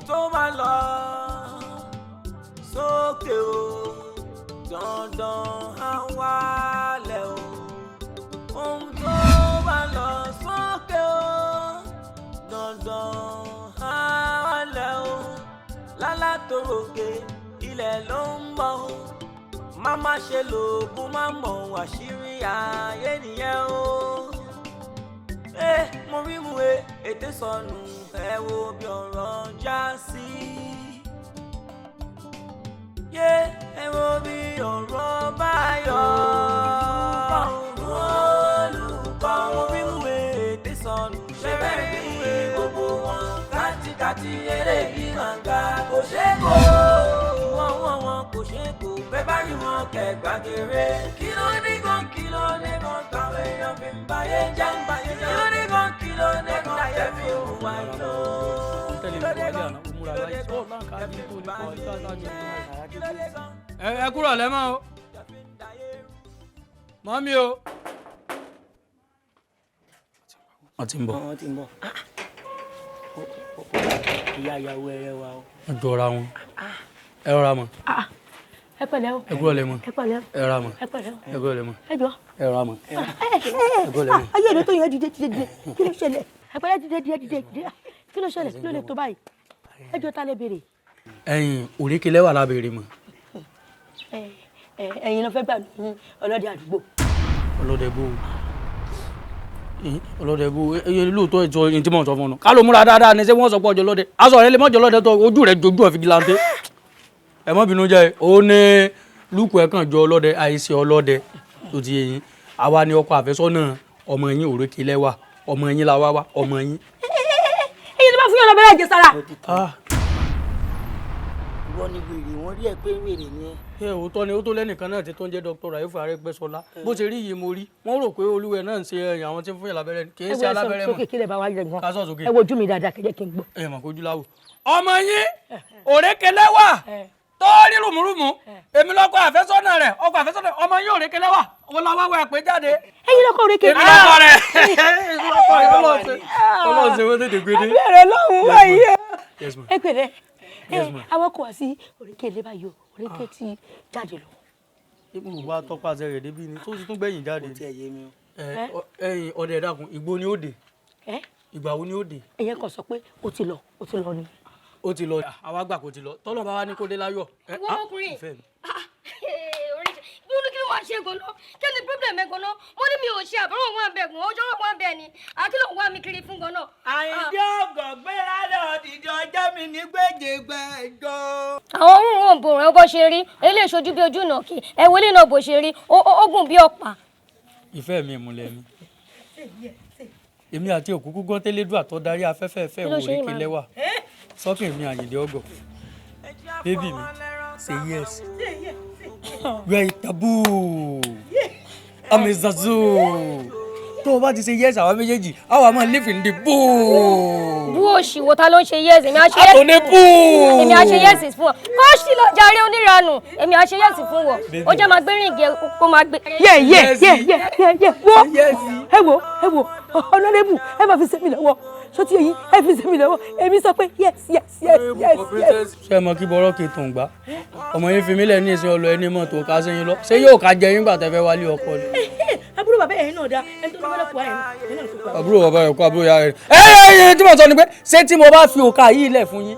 Tó bá lọ sókè o, dandan á wálẹ̀ o. Ohun tó bá lọ sókè o, dandan á wálẹ̀ o. Lálá tó ròkè, ilẹ̀ ló ń bọ̀ o. Má má ṣe lòògùn, má mọ̀ àṣírí ayé nìyẹn o. Ẹ mo rí mu e ètè sọnù, ẹ wo bí ọ̀rọ̀ já sí. Yé, ẹ wo bí ọ̀rọ̀ bá yọ. Olùkọ́, mo rí mu ètè sọnù, ṣe bẹ́ẹ̀ bí gbogbo wọn kátikáti eré yìí máa ga, kò ṣeé kó wọ́n wọ́n wọn kò ṣeé kó. Bẹ́ẹ̀ bá rí wọn kẹgbàgere. Kí ló ní gan, kí ló ní gan táwọn èèyàn fi ń báyé jẹ́, ń báyé jẹ́? Kí ló ní gan, kí ló ní gan tẹ́ fi hùwà ìlò? Kí ló dé gan, kí ló dé gan tẹ́ fi ń báyé jẹ́? Kí ló dé gan? Ẹ kúrò lẹ́mọ̀ o, mọ́mí o. Wọ́n ti ń bọ̀. Wọ́n ti ń bọ̀. Ìyá ìyàwó ẹrẹ wa o. Wọ́n jọra wọn. Ẹ rọra mọ̀. Ẹ pẹ̀lẹ́ o. Ẹ kúrò lẹ́mọ̀. Ẹ pẹ̀lẹ́ o. Ẹ rọra mọ̀. Ẹ pẹ̀lẹ́ o. Ẹ kúrò lẹ́mọ̀. Ẹ jọ. Ẹ rọra mọ̀. Ẹ kúrò lẹ́mọ̀. Ayé rẹ tó yẹ, dìde, dìde, dìde, kí ló ṣẹlẹ̀? Ẹ pẹ̀lẹ́, dìde, dìde, dìde, dìde, kí ló ṣẹlẹ̀? Kí ló lè tó báyìí? Ẹ jọ, ta lè béèrè? Ẹ̀yin òrékelẹ́ wà lábẹ́rẹ́ mọ̀. Ẹ ẹ, ẹ̀yin ló fẹ́ gbà ní ọlọ́dẹ àdúgbò. Ọlọ́dẹ bó ọlọ́dẹ bó ẹ lóòótọ́ ìjọ ẹni tí mò ń sọ fún un ká ló múra dáadáa ní ṣé wọ́n sọ pé ọjọ́ lọ́dẹ aṣọ rẹ lè mọ́jọ́ lọ́dẹ tó ojú rẹ jojú ọ̀ fìgìláńtẹ. Ẹ má bínú jẹ́ ó ní lúkù ẹ̀ kàn jọ ọlọ́dẹ, àìsí ọlọ́dẹ tó ti yé yín. Àwa ni ọkọ àfẹ́sọ́nà ọmọ yín òrékelẹ́wà, ọmọ yín la wá wá, ọmọ yín. Ẹ̀yin ló bá fún yàn lábẹ́rẹ́ àjẹsára. Ìwọ ni wèrè, wọ́n rí ẹ pé wèrè ni ẹ. Ẹ òótọ́ ni, ó tó lẹ́nìkan náà ti tó ń jẹ́ Dr. Rauf Arẹ́gbẹ́ṣọlá. Bó ṣe rí yìí mo rí wọ́n rò pé olúwẹ̀ náà ń ṣe ẹ̀yìn àwọn tí ń fún yàn lábẹ́rẹ́ ni, kì í ṣe alábẹ́rẹ́ mọ́. Sókè, kí lè bá wa yẹ gan. Ká sọ̀ sókè. Ẹ wojú mi dáadáa, kẹjẹ kí n gbọ́. Ẹ mọ̀ kójú láwò. Ọmọ yín òrékelẹ́wà tó rí rùmùrùmù, èmi lọ́kọ àfẹ́sọ́nà rẹ̀, ọkọ àfẹ́sọ́nà ọmọ yín òrékelẹ́wà òun la wá wá pé jáde. Ẹ̀yin lọ́kọ òrékè. Èmi lọ́kọ rẹ̀, èmi lọ́kọ rẹ̀. Ọlọ́ọ̀sẹ̀ wọ́n tètè gbé dé. Abẹ́rẹ́ lọ́hùn wáyé. Yes, ma'am. Ẹ pẹ̀lẹ́. Yes, ma'am. Àwọn kò wá sí òrékè ilé báyìí o, òrékè ti jáde lọ. Ibùn wa tọpasẹ̀ rẹ̀ débi ni tó ti tún gbẹ̀yìn jáde. Kò tiẹ̀ yé mi o. Ẹ̀yin ọdẹ, dákun, ìgbó ni ó dé? Ẹ Ìgbà wo ni ó dé? Ẹ̀yẹ kan sọ pé ó ti lọ, ó ti lọ ni. Ó ti lọ, àwa gbà kó ti lọ, tọ́lọ́ bá wa ní kó dé láyọ̀. Wọ́n ọkùnrin. Ìfẹ́ mi. Bí kí ló wàá ṣe gan-an? Kí ni problem ẹ gan-an? Mo ní mi ò ṣe, àbúrò wọn bẹ̀ gan, ọjọ́ wọn bẹ̀ ni àkìlọ̀ wà mí kiri fún gan-an. Àyìndé ọgọ̀ gbéra lọ dìde, ọjọ́ mi ní gbèjègbèjọ. Àwọn ohun ò bò rẹ bó ṣe rí eléyìí, ṣojú bí ojú náà kì ẹ wọlé náà bó ṣe rí, ó gùn bí ọ̀pá. Ìfẹ́ mi, ìmùlẹ̀ mi, èmi àti òkúkú gán tẹ́lẹ́dùà tó darí afẹ́fẹ́ ẹ̀fẹ́ Kí ló ṣe yín, òrékè màmá? lẹ́wà sọ́kìn mi. Àyìndé ọgọ̀, baby mi, say yes. You are a taboo, I'm a zazu. Tó o bá ti ṣe yes, àwa méjèèjì àwa máa live in the boo. Bú òṣì wo? Ta ló ń ṣe yes? Èmi á ṣe yes. Àtòní boo. Èmi á ṣe yes fún ọ, kó sì lọ jàre oníranù. Èmi á ṣe yes fún wọ, ó jẹ́ máa gbé ríǹgì ẹ kó máa gbé. Yẹ yẹ yẹ yẹ yẹ yẹ, wo, ẹ wo, ẹ wo, honourable, ẹ máa fi sẹ́mi lọ́wọ́ sọtí èyí, ẹ fi sẹ́mi lọ́wọ́. Èmi sọ pé yes, yes, yes, yes, yes. Ṣé ẹ mọ kí bọ́rọ́ kí tó ń gbá ọmọ yín fi mí lẹ̀ ní ìsìn ọlọ ẹni mọ̀ tó ká sẹ́yìn lọ, ṣé yóò ká jẹ yín gbà tẹ́ fẹ́ wálé ọkọ ni? Àbúrò bàbá ẹ̀yin náà dá ẹni tó lọ́wọ́ lọ́kùnrin ẹ̀yin náà tó pa. Àbúrò bàbá rẹ̀ kó àbúrò ìyá rẹ̀. Ẹ ẹ, tí mo sọ ni pé ṣé tí mo bá fi òkà yìí lẹ̀ fún yín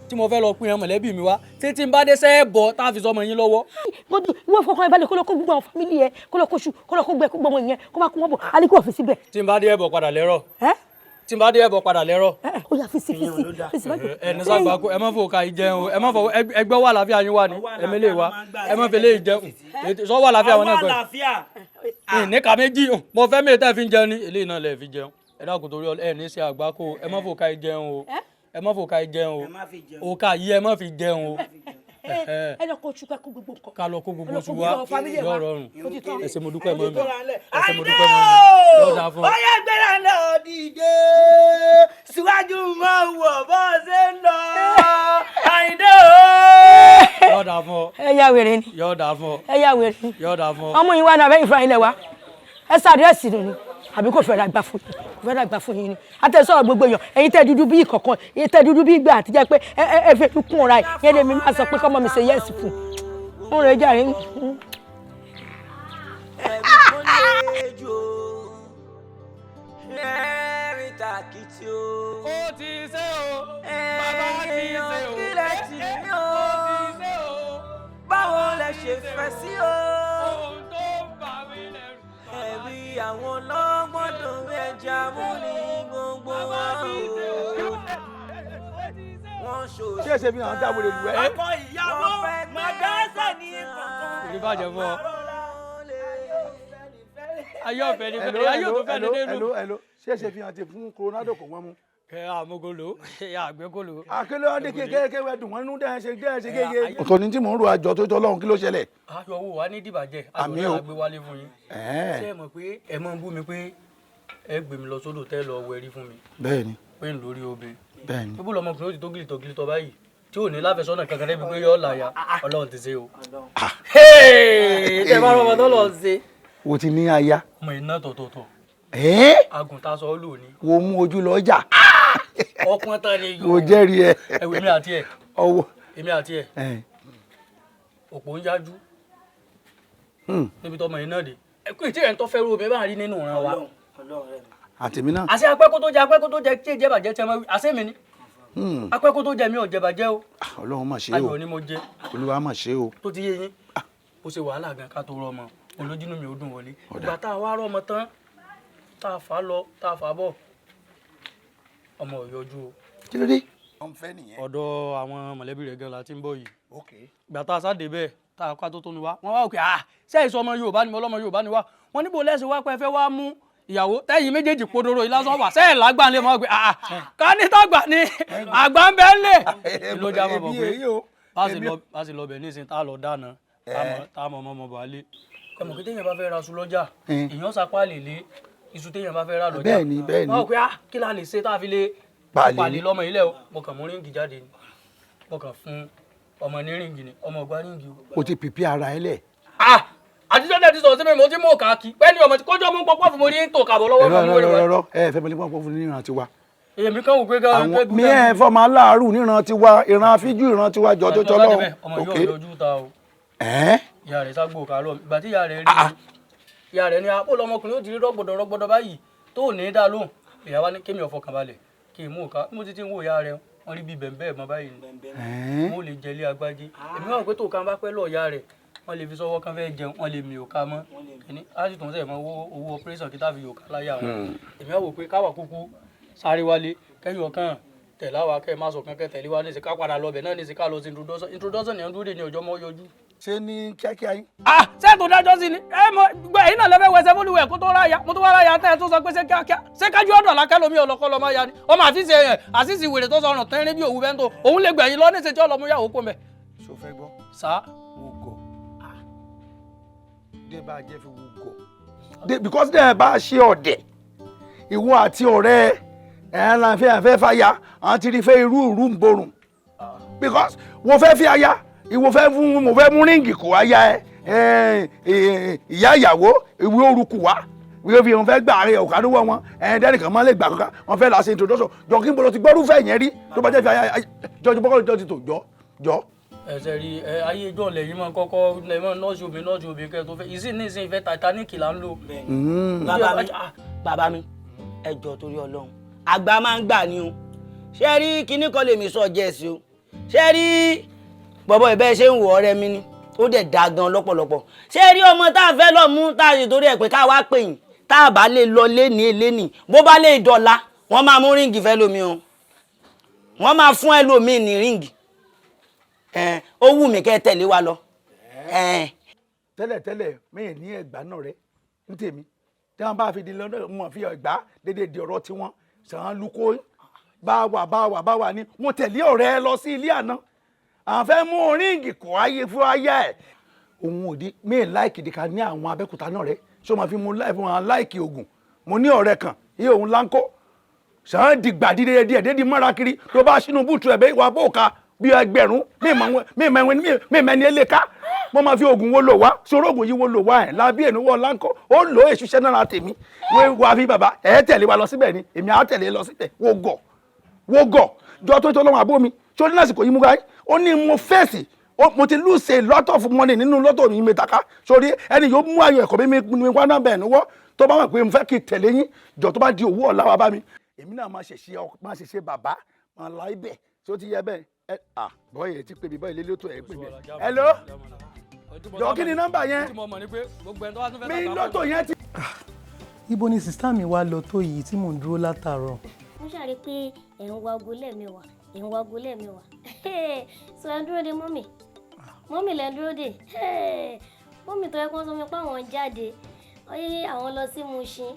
tí mo fẹ́ lọ pín yan mọ̀lẹ́bí mi wá, ṣé tí n bá dé sẹ́ẹ̀ bọ̀ tá a fi sọmọ yín lọ́wọ́? Gbọ́dọ̀ ìwọ fọkàn ẹ balẹ̀, kó lọ kó gbogbo àwọn family ẹ, kó lọ kó ṣu, kó lọ kó gbẹ, kó gbọmọ ìyẹn, kó bá kó wọn bọ̀ alẹ́ kó fi síbẹ̀. Tí n bá dé ẹ̀bọ̀ padà lẹ́rọ̀, tí n bá dé ẹ̀bọ̀ padà lẹ́rọ̀. Ó yá, fi sí, fi sí, fi sí báyìí. Ẹ ní sàgbà kó ẹ má fò ká yìí jẹun o, ẹ má fọ ẹgbẹ́ wà láfíà yín wà ní ẹ̀mí lè wá, ẹ má fi lè jẹun sọ wà láfíà wọn náà Àwọn kọ́ àlàáfíà. Ẹ ní ká méjì mo fẹ́ mi tẹ́ fi ń jẹun ní eléyìí náà lẹ̀ fi jẹun. Ẹ dákun torí ẹ ní ṣe àgbákò, ẹ má fò ká yìí jẹun o, ẹ má fò ká yìí jẹun o, òkà yìí ẹ má fi jẹun o. Ẹ lọ kó oṣù ká kó gbogbo nǹkan. Ká lọ kó gbogbo Ẹ lọ oṣù kó wa gbogbo àwọn family ẹ wá. yóò rọrùn. Ó ti tán. Ẹ ṣé, mo dúpẹ́ mọ́ mi, ẹ ṣé, mo Àyìndé dúpẹ́ mọ́ mi, yóò dáa fún ọ. Ó yá, gbéra lọ dìde síwájú, mọ́ wọ̀ bó ṣe ń lọ, Àyìndé o. Yóò dáa fún ọ. Ẹ yá wèrè ni. Yóò dáa fún ọ. Ẹ yá wèrè ni. Yóò dáa fún ọ. Ọmọ yìí wà ní abẹ́yìn fúnra yín lẹ̀ wá, ẹ sàdírẹ́sì nù ni. Àbí kò fẹ́ ra gbà fún yín, kò fẹ́ ra gbà fún yín ni. Àtẹ̀sọ̀rọ̀ gbogbo èèyàn, ẹ̀yin tẹ́ dúdú bí ìkọ̀kan, ẹ̀yin tẹ́ dúdú bí ìgbà àtijọ́ pé ẹ ẹ ẹ fẹ́ fi kún ọ̀ra ẹ̀ yẹn lèmi máa sọ pé kọ́mọ mi ṣe yes fún un rẹ̀ jàre. Ẹ̀rí kò lè jù o, ẹ̀rí tàkìtì o. Ó ti ṣe o, bàbá ti ṣe o. Kílẹ̀ tì mí o. Ó ti ṣe o. Báwo lẹ ṣe fẹ́ sí o? Ohun tó ń bà mí lẹ́rù. Ẹ̀rí àwọn ọlọ́gbọ́n tó ń ẹja mú ní gbogbo wọn o. Wọ́n ṣòṣì. Ṣé ẹsẹ̀ fi hàn dáwọ́ lè lù ẹ́. Ọkọ ìyàwó màdásẹ̀ ní kankan. Kò ní bàjẹ́ fún ọ. Ayé ọ̀fẹ́ ni fẹ́, ayé òtún fẹ́ ni dénú. Hello, hello, ṣé ẹsẹ̀ fi hàn ti fún Coronado kò wọ́n mú. Ẹ àmúgolo, ẹ àgbékolo. Àkẹlẹ́ ọdẹ kékeré wẹ dùn wọ́n nínú dẹ́hẹ́ ṣe dẹ́hẹ́ ṣe kéke. Ọ̀tọ̀ ni tí mò ń ro àjọ tó tọ́ lọ́hùn, kí ló ṣẹlẹ̀? Ayọ̀ owó wa ní dìbàjẹ́, ayọ̀ Àmín náà o. la gbé wálé fún yín. Ṣé ẹ mọ̀ pé ẹ máa ń bú mi pé ẹ gbé mi lọ sódò tẹ́ lọ wẹ̀rí fún mi Bẹ́ẹ̀ni. pé ń lórí obìnrin? Bẹ́ẹ̀ni. Bíbú lọmọkùnrin ó ti tó gìlìtọ̀ gìlìtọ̀ báyìí tí ò ní láfẹsọ́nà kankan débi pé yóò láya, Ọlọ́run ti ṣe o. Tẹ bá rọmọ tó lọ ṣe. Wo ti ní aya. Ọmọ iná tọ̀tọ̀tọ̀. Ẹ́ẹ́. Àgùntàn sọ lò ní. Wo mú ojú lọ jà. Ọkùnrin tán ni yóò. Wo jẹ́rìí ẹ. Ẹ̀wẹ̀ èmi àti ẹ̀. Ọwọ́. Èmi àti ẹ̀. Ẹ̀. Òpó ń yájú. Níbi tọmọ iná dé. Ẹ kú ìtí ẹ̀ ń tọ́ fẹ́ rú omi bá rí nínú ìran wa. Àtẹ̀mí náà. Àṣé apẹ́kó tó jẹ apẹ́kó tó jẹ tí èjẹ́ bàjẹ́ tẹ́ mọ́ wí. Àṣé mi ni. Apẹ́kó tó jẹ mi ò jẹ bàjẹ́ o. Ọlọ́run mà ṣe o. Ayọ̀ ni mo jẹ. Olúwa mà ṣe o. Tó ti yé yín. Ó ṣe wàhálà gan ká tó rọmọ. Olójúnú mi ò dùn wọlé. Ìgbà tá a wá rọmọ tán, tá a fà á lọ, tá a fà á bọ̀, ọmọ ò yọjú o. Kí ló dé? Ọ̀dọ̀ àwọn mọ̀lẹ́bí rẹ̀ gan la ti ń bọ̀ yìí. Ìgbà tá a sáde bẹ́ẹ̀, tá a kó atótónu wá, wọ́n wá òkè, ah, ṣé èso ọmọ Yorùbá ni mo, ọlọ́mọ Yorùbá ni wá. Wọ́n níbo lẹ́sìn wá pé ẹ fẹ́ wá mú ìyàwó tẹ́yìn méjèèjì podoro yìí lásán wà, ṣé ẹ̀ lágbà ń lé mọ́ pé ah, ká ní tàgbà ni àgbà ń bẹ́ ń lè. Ló já mọ́ bọ̀ pé bá a sì lọ bẹ̀ nísìnyí tá a lọ dáná, tá a mọ̀ ọmọ bọ̀ alé. Ẹ̀mọ̀ kí téèyàn bá fẹ́ ra aṣọ lọ́jà, èèyàn sapá lè lé iṣu téèyàn bá fẹ́ rà lọ́jà. Bẹ́ẹ̀ni, bẹ́ẹ̀ni. Wọ́n pé ah, kí la lè ṣe tá a fi lè Pàlè. pàlè lọ́mọ ilé o. Mo kàn mú ríǹgì jáde ni. Mo kàn fún ọmọ ní ríǹgì ni, ọmọ ọgbà ríǹgì o. O ti pìpì ara ẹ lẹ̀. Ah, àtijọ́ náà ti sọ̀rọ̀ sí mi, mo ti mú òkà kí. Pẹ́ẹ́ni ọmọ tí kójú ọmọ ń pọ́pọ́ fún mo rí ń tò kàbọ̀ lọ́wọ́ Ẹ̀rọ mi, mo rí ẹ̀rọ wá. ẹ̀rọ ẹ fẹ́ mọ̀lẹ́ pọ́npọ́n fún níran tiwa. Èmi kan wò pé ká Àwọn mi ẹ̀ fọmọ aláàárù níran tiwa, ìran afíjú ìran tiwa jọ tó tọ́ lọ́hùn. Ọmọ yóò yọjú ta o. Ẹ́ẹ́. Ìyá rẹ̀ ságbó kàárọ̀. Ìgbà tí ìyá rẹ̀ rí i, ìyá rẹ̀ ní apó lọmọkùnrin ó ti rí rọ́gbọ̀dọ̀ rọ́gbọ̀dọ̀ báyìí tó ní dá lóhùn. Ìyá wa ní kémi ọ̀fọ̀ kan balẹ̀ kí n mú òka. Bí mo ti ti ń wo ìyá rẹ̀, wọ́n rí bí bẹ̀m̀bẹ̀ mọ́ báyìí ni. Mo lè jẹlé agbájé. Èmi wà pé tó kan bá pẹ́ lọ ìyá rẹ̀, wọ́n lè fi sọ́wọ́ kan fẹ́ jẹun, wọ́n lè mi òka mọ́. Kìíní, á sì tún sẹ̀ mọ́ owó operation kí tá fi òka láyà wọn. Èmi wà wò pé káwà kúkú sáré wálé, kẹ́yìn ọ̀kan tẹ̀lá wa kẹ́ ẹ má sọ kan kẹ́ tẹ̀lé wa níṣẹ́ ká padà lọ bẹ̀ náà níṣẹ́ ká lọ sí introduction. Introduction ni ẹ̀ ń dúró dè ní ọjọ́ mọ́ yọjú. Ṣé ní kíákíá yín? Ah, ṣé ètò ìdájọ́ sí ni? Ẹ mọ gbẹ ẹ̀yin náà lẹ́fẹ̀ẹ́ wẹsẹ̀ fúnluwẹ̀ kó tó ráya, mo tó wá ráya tẹ́ ẹ tó sọ pé ṣé kíákíá. Ṣé kájú ọ̀dọ̀ la kẹ́lómi ọlọ́kọ́ lọ́mọ ya ni? Ọmọ àṣìṣe ẹ̀ àṣìṣe wèrè tó sọ̀rọ̀ tẹ́rín bí òwú bẹ́ńtò. Òun lè gbẹ̀yìn lọ níṣẹ́ tí ọlọ́mú yàwó kó mẹ́. Ṣo fẹ́ gbọ́? Sá. Wo gọ̀. Dé bá a jẹ́ fi wo gọ̀. Dé because dẹ́ ẹ bá ṣe ọ̀dẹ̀, ìwọ àti ọ̀rẹ́ ẹ̀ ń la fẹ́ fẹ́ fàyà, àwọn ti rí fẹ́ irú ìrú ń borùn. Because wo fẹ́ fi aya, ìwọ fẹ́ fún mo fẹ́ mú ríǹgì kó aya ẹ, ìyá ìyàwó ìwé orúkú wá, ìwé fi hàn fẹ́ gbà rẹ ọ̀kadà wọ̀ wọn, ẹ̀ dẹ́nìkan máa lè gbà kankan, wọn fẹ́ la ṣe introduction. Jọ kí n bolo ti gbọ́rú fẹ́ yẹn rí, tó bá jẹ́ fi aya jọjú bọ́kọ́ jọ ti tò jọ jọ. Ẹsẹ̀ rí ẹ ayé ìjọ lẹ̀ yìí máa kọ́kọ́ lẹ̀ máa nọ́ọ̀sì omi nọ́ọ̀sì omi kẹ́ tó fẹ́ ìsìn ní ìsìn ìfẹ́ Titanic là ń lò. Bàbá mi, bàbá mi, ẹ jọ̀ọ́ torí Ọlọ́run, àgbà máa ń gbà ni o. Ṣé rí kinní kan lèmi sọ jẹ́ sí o? Ṣé rí bọ̀bọ̀ ìbẹ́ ṣe ń wọ ọ̀rẹ́ mi ni? Ó dẹ̀ da gan lọ́pọ̀lọpọ̀. Ṣé rí ọmọ tá a fẹ́ lọ mú tá a sì torí ẹ̀ pé ká wá pè yín, tá a bá lè lọ léni léni, bó bá lè dọ̀la, wọ́n máa mú ríǹgì fẹ́ lómi o. Wọ́n máa fún ẹlòmíì ní ríǹgì. Ẹ̀, ó wù mí kẹ́ tẹ̀lé wa lọ. Tẹ́lẹ̀ tẹ́lẹ̀ mẹ́yìn ní ẹ̀gbá náà rẹ ní tèmi tí wọ́n bá fi di lọ́dọ̀ wọn fi ẹ̀gbá dédé di ọ̀rọ̀ tiwọn sàn lukó bá wà bá wà bá wà ní wọ́n tẹ̀lé ọ̀rẹ́ ẹ lọ sí ilé àná, àwọn fẹ́ mú ríǹgì kó ayé fún ayé ẹ̀. Òun ò di mẹ́yìn láìkì di ká ní àwọn Abẹ́òkúta náà rẹ ṣé o máa fi mú láì fún wọn láìkì Ògùn. Mo ní ọ̀rẹ́ kan iye òun láńkó sàn dìgbà dídé díẹ̀ dédé mọ́ra kiri tó bá sínú búùtù ẹ̀ bẹ́ẹ̀ wà bó ka bí ẹgbẹ̀rún mímẹ́ni ẹlẹ́ka. Mo máa fi oògùn wo lò wá, sọ̀rọ̀ oògùn yìí wo lò wá ẹ̀ lábí ẹ̀nu wọ̀ láńkọ́ ó lò ó èṣù ṣẹ́ náà tèmi. Wọ́n wá fi bàbá ẹ̀ tẹ̀lé wa lọ síbẹ̀ ni, èmi á tẹ̀lé lọ síbẹ̀. Wo gọ̀, wo gọ̀, jọ tó lọ́wọ́ àbó mi sórí lásìkò yìí mú gáyé ó ní mo fèsì, mo ti lose a lot of money nínú lọ́tò mi mẹ́tàká sórí ẹni yóò mú ayọ̀ ẹ̀kọ́ mi wá náà bẹ̀ níwọ́. Tó bá wà pé mo fẹ́ kí n tẹ̀lé yín, jọ tó bá di òwú ọ̀la wa bá mi, èmi náà máa ṣẹ̀ṣẹ̀, máa ṣẹ̀ṣẹ̀ bàbá máa la ibẹ̀ tí ó ti yẹ bẹ́ẹ̀. Ẹ à bọ́ọ̀yì ti pè mí, bọ́ọ̀yì lélẹ́tò ẹ̀ pè mí. Hello, jọ kí ni nọ́mbà yẹn mi lọ́tò yẹn ti. Ibo ni sister mi wá lọ tó yìí tí mò ń dúró látàárọ̀? Mo ṣàrí pé ẹ̀ ń wa ogo lẹ́ẹ̀mẹwàá, ẹ̀ ń wa ogo lẹ́ẹ̀mẹwàá, so ẹ̀ ń dúró de mummy. Mummy lẹ̀ ń dúró de. Mummy tó yẹ kó sọ fún mi pé àwọn ń jáde, ọyẹ́ àwọn lọ sí Mushin.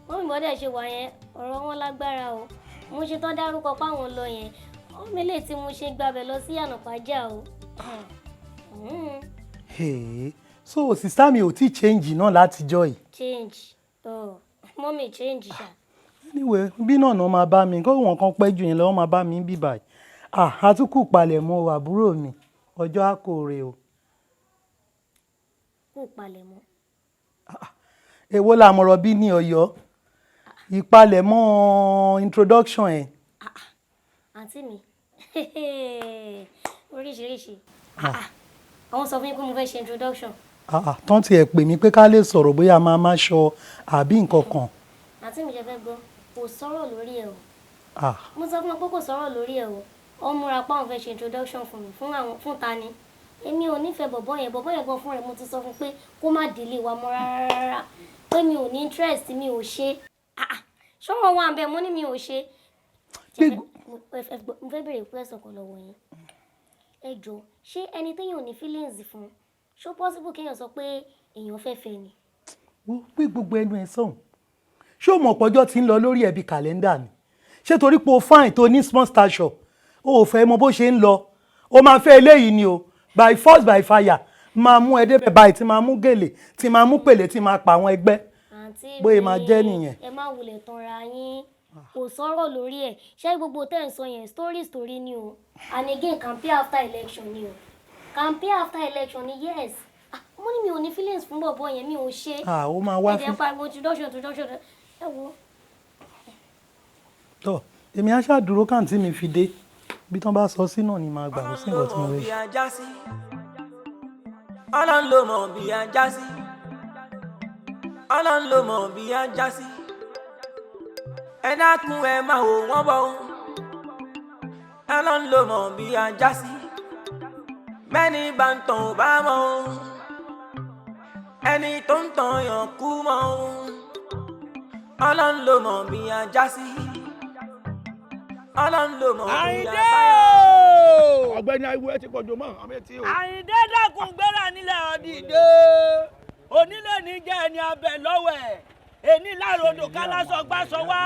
Mummy bọ́dẹ̀ ṣe wà yẹn, ọ̀rọ̀ wọn lágbára o. Mushin tó dárúkọ pé àwọn lọ yẹn, mummy lè ti Mushin gbàbẹ̀ lọ sí Ànàpájà o. Hey, so sister mi ò tí change náà látijọ́ yìí? Change? Oh, mummy change ṣá. Anyway, bí náà náà máa bá mi kó wọn kan pẹ́ jù yẹn lọ, wọ́n máa bá mi bí báyìí. Ah, àtúkù palẹ̀mọ́ àbúrò mi, ọjọ́ àkórè o. Kù palẹ̀mọ́? Èwo la mọ̀rọ̀ bí ní Ọ̀yọ́, ìpalẹ̀mọ́ introduction ẹ̀. Àǹtí mi, oríṣiríṣi. Àwọn sọ fún yín pé mo fẹ́ ṣe introduction? Tán tiẹ̀ pè mí pé ká lè sọ̀rọ̀ bóyá máa má ṣọ àbí nǹkan kan. Àǹtí mi, ṣe fẹ́ gbọ́? Kò sọ̀rọ̀ lórí ẹ̀ o. Mo sọ fún wọn pé kò sọ̀rọ̀ lórí ẹ̀ o. Ó múra pé àwọn fẹ́ ṣe introduction fún mi fún àwọn fún ta ni? Èmi ò nífẹ̀ẹ́ bọ̀bọ́ yẹn. Bọ̀bọ́ yẹn gan fún rẹ̀, mo ti sọ fún pé kó má délé wa mọ́ rárá rárá, pé mi ò ní interest, mi ò ṣe. Ṣọ́rọ̀ wà ń bẹ̀, mo ní mi ò ṣe. Mo fẹ́ bèrè question kan lọ́wọ́ yín. Ẹ jọ̀ọ́, ṣé ẹni téèyàn ò ní feelings fún, ṣó possible kéèyàn sọ pé èèyàn fẹ́ fẹ́ ni? Wo pé gbogbo ẹnu ẹ sọ̀hún. Ṣé o mọ̀ pọ́jọ́ tí ń lọ lórí ẹbí kàlẹ́ndà ni? Ṣé torí pé o fine tó ní small stature, o ò fẹ́ mọ bó ṣe ń lọ? O máa fẹ́ eléyìí ni o, by force by fire. Máa mú ẹ débẹ̀ báyìí, tí máa mú gèlè, tí máa mú pèlè, tí máa pa àwọn ẹgbẹ́. Àǹtí Bóyá máa jẹ́ nìyẹn. Ẹ má wulẹ̀ tanra yín, kò sọ̀rọ̀ lórí ẹ̀. Ṣé gbogbo tẹ́ ń sọ yẹn, story story ni o. And again, campaign after election ni o, campaign after election ni. Yes. Ah, mo ní mi ò ní feelings fún bọ̀bọ̀ yẹn, mi ò ṣe. Ah, ó máa wá Ẹ jẹ́ fún. pariwo introduction, introduction, ẹ wo. Tọ́ èmi á ṣàdúró káàntì mi fi dé. Bí tán bá sọ sí náà ni màá gbà, kó sí nǹkan tí mo fẹ́ bí ṣe. a já sí, Ọlọ́run ló mọ̀ bí a já sí, Ọlọ́run ló mọ̀ bí a já sí. Ẹ dákun, ẹ máa wò wọ́n bọ̀ o. Ọlọ́run ló mọ̀ bí a já sí. Bẹ́ẹ̀ni bá ń tàn ò bá mọ̀ o, ẹni tó ń tàn yàn kú mọ́ o. Ọlọ́run ló mọ̀ bí a já sí, Ọlọ́run ló mọ̀ bí a Àyìndé bá yà. o! Ọ̀gbẹ́ni, ariwo ẹ ti pọ̀jù mọ́ àmì tí o. Àyìndé, dákun, gbéra nílẹ̀, ọ̀dìdé. Onílé ní jẹ́ ẹni abẹ lọ́wẹ̀. Èní lárodò kálásọ gbàsọ wá.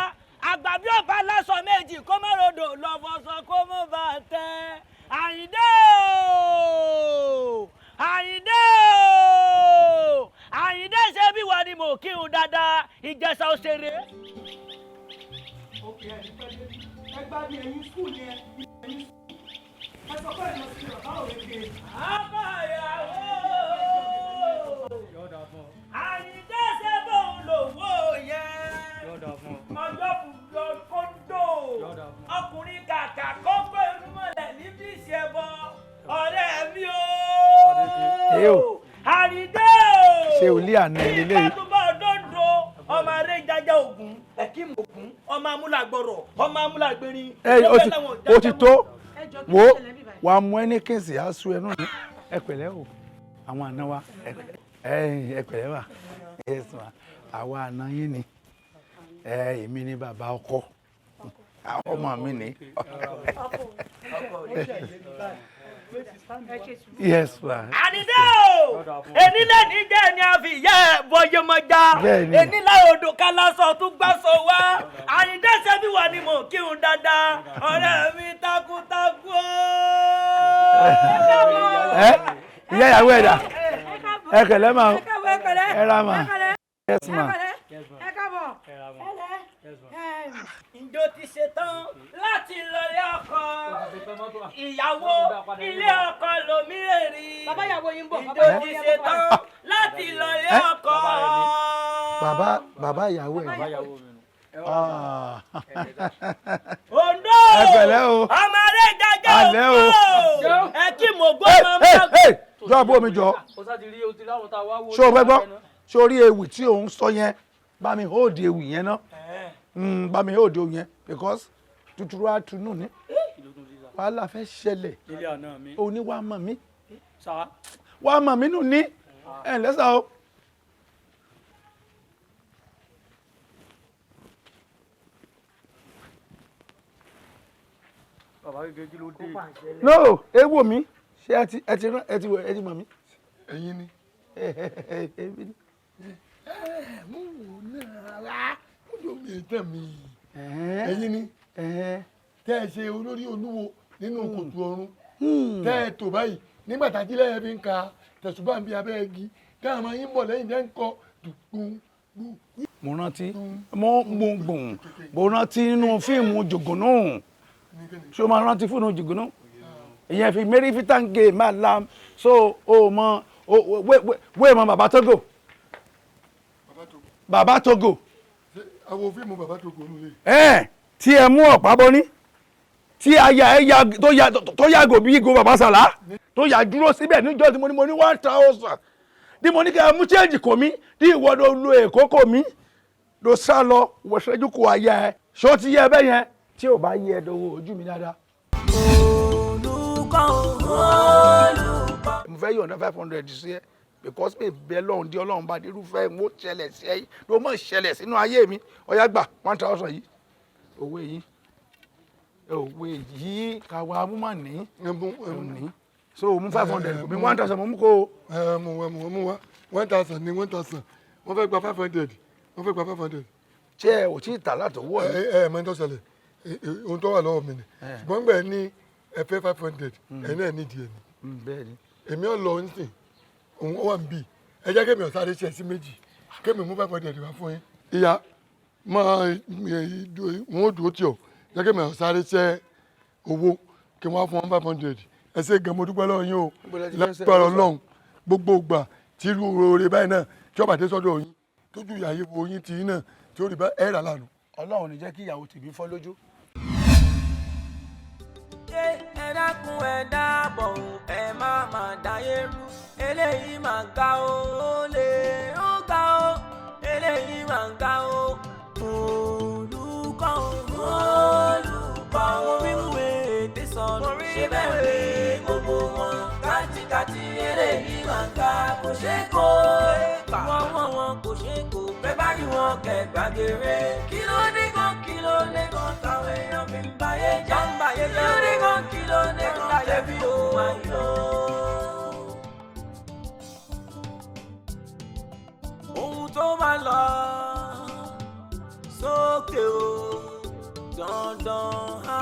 Àgbà bí ọba lásọ méjì, kó má rodò lọ́fọ̀sọ, kó má bà tẹ́. Àyìndé o! Àyìndé o! Àyìndé, ṣé bí wọ́n ni mò ń kírun dáadáa, Ìjẹ̀ṣà òṣèré. Òkè ẹ̀ ní pẹ́ dé. Ẹ gbá bí ẹ̀yin school yẹn, ẹ̀yin school. Ẹ sọ pé ẹ̀ lọ sí bàbá òrèké. Àbáyàwó. Àyìndé, ṣe bóun lòwò yẹn. Ọjọ́ bùjọ kóńdó. Ọkùnrin kàkà kókó irúmọlẹ̀ níbi ìṣẹ̀bọ. Ọ̀rẹ́ mi Ẹ o. o. Àyìndé o. Ṣé o lé àná ẹ lélẹ́yìí? Ìbátúbọ̀ dòdò. Ọmọ aré jájá ògùn, ẹ̀kí mògùn, ọmọ amúlágbọ̀rọ̀, ọmọ amúlágbèrin. Ẹ ó ti tó wo wà á mú ẹni kéèsì á sú ẹnu ní. Ẹ pẹ̀lẹ́ o, àwọn àna wa, ẹ pẹ̀lẹ́ wa. Yes ma, àwa àna yín ni. Ẹ èmi ni bàbá ọkọ, àwọn ọmọ mi ni. Yes ma. Ànídé o, èní lẹ́ni jẹ́ ni a fi ìyá ẹ̀ bọyọmọjá. Bẹ́ẹ̀ni. Èní láwọn odò kálásọ tún gbàsọ wá. Àyìndé, ṣe bí wà ni mò ń kírun dáadáa. Ọ̀rẹ́ mi takuntakun o. Ẹ ìyá ìyàwó ẹ̀ dà? Ẹ pẹ̀lẹ́ ma o, ẹ ra ma. Yes ma. Ẹ káàbọ̀. Ǹjọ́ ti ṣetán láti lọlé ọkọ? Ìyàwó ilé ọkọ lomi èrì. Bàbá ìyàwó yín bọ̀. Ìjọ ti ṣe tán láti lọ ilé ọkọ. Bàbá ìyàwó ẹ̀. Ondo. Ẹ pẹ̀lẹ́ o. Ọmọ rẹ̀ jẹjẹ Alẹ́ o. ògbó. Ẹ kí mo gbọ́ ọmọ mọ́. Jọ àbúrò mi jọ. Ṣé o fẹ́ gbọ́? Ṣé o rí ewì tí òun sọ yẹn? Bá mi hold ewì yẹn ná. Bá mi hold ewì yẹn because tuturu á tunú ni. Wàhálà fẹ́ ṣẹlẹ̀. Òní wàá mọ̀ mí. Wàá mọ̀ mí nù ní. Ẹ ǹlẹ́ sà o. No, ewo mi ṣé ẹ ti ẹ ti rán ẹ ti wọ ẹ ti mọ̀ mí. Ẹ̀yin ni. Èmi ni. Mo wò náà rà ó jọ mi tẹ̀ mí. Ẹ̀yin ni tẹ́ ẹ ṣe olórí olúwo nínú kòtò ọ̀run tẹ́ ẹ tò báyìí nígbà tá a jílẹ̀ yẹn fi ń ka tẹ̀sùbá ń bí abẹ́ igi tẹ́ àwọn yín bọ̀ lẹ́yìn tẹ́ ń kọ dùgbùn. Mo rántí mo gbùngbùn mo rántí nínú fíìmù Jògùnú. Ṣé o máa rántí fóònù Jògùnú? Ìyẹn fi Mary Fitange máa la so o mọ wé mọ Bàbá Togo. Bàbá Togo. Àwọn fíìmù Bàbá Togo ló lè. Ẹ tí ẹ mú ọ̀pá bọ́ ní tí aya ẹ ya tó yàgò bí ìgò Bàbá Sàlá tó yà dúró síbẹ̀ níjọ́ tí mo ní mo ní 1000 tí mo ní kí ẹ mú change kò mí tí ìwọ ló lo èkó kò mí ló sá lọ wọ̀ṣẹ́jú kò aya ẹ ṣó ti yẹ bẹ́ẹ̀ yẹn tí ò bá yẹ ẹ dọwọ́ ojú mi dáadáa. Olùkọ́ olùkọ́. Mo fẹ́ yọ̀ǹda 500 sí ẹ because mi bẹ lọ́hùn dí ọlọ́run bá dé irúfẹ́ mo ṣẹlẹ̀ sí ẹ ló mọ̀ ṣẹlẹ̀ sínú ayé mi ọ̀yá gbà 1000 yìí owó yìí owó yìí káwa mú mà ní ní so mú 500 mi 1000 mo mú kó o. Ẹ mú wa mú wa 1000 ní 1000 wọ́n fẹ́ gba 500 wọ́n fẹ́ gba 500. Ṣé ẹ ò tí ì tà látọwọ́ ẹ. Ẹ ẹ mọ ní tó ṣẹlẹ̀ ohun tó wà lọ́wọ́ mi ni ṣùgbọ́n gbẹ̀ ní ẹ fẹ́ 500 ẹ̀ náà nídìí ẹ̀ ni. Èmi ò lọ nísìn òun ó wà ń bì ẹ jẹ́ kémi ọ̀sáré ṣe sí méjì kémi mú 500 wá fún yín. Ìyá máa wọn ò dúró tì ọ́ jẹ́ kémi ọ̀sáré ṣe owó kí wọ́n á fún wọn 500 ẹ ṣe gan mo dúpẹ́ lọ́wọ́ yín o lágbára Ọlọ́run gbogbo ìgbà tí irú oore báyìí náà tí ọba dé sọ́dọ̀ yín tójú ìyá wo yín ti yín náà tí ó rí bá ẹ̀ rà lánàá. Ọlọ́run ní jẹ́ kí ìyàwó tèmi fọ́ lójú. Ẹ dákun ẹ dábọ̀ ẹ má má dáyé rú eléyìí má ga o ó lè ó ga o eléyìí má ga o. Olùkọ́ olùkọ́ oríwé èdè sọnù ṣé bẹ́ẹ̀ rí gbogbo wọn kátikáti eléyìí má ga kò ṣe kó wọ́n wọ́n wọn kò ṣe kó bẹ́ẹ̀ bá rí wọn kẹgbàgere kí ló dé gan kí ló dé gan táwọn èèyàn fi ń báyé jẹ́ kí ló dé gan kí ló dé gan tẹ̀bí òun ayọ̀. Ohun tó bá lọ sókè o dandan á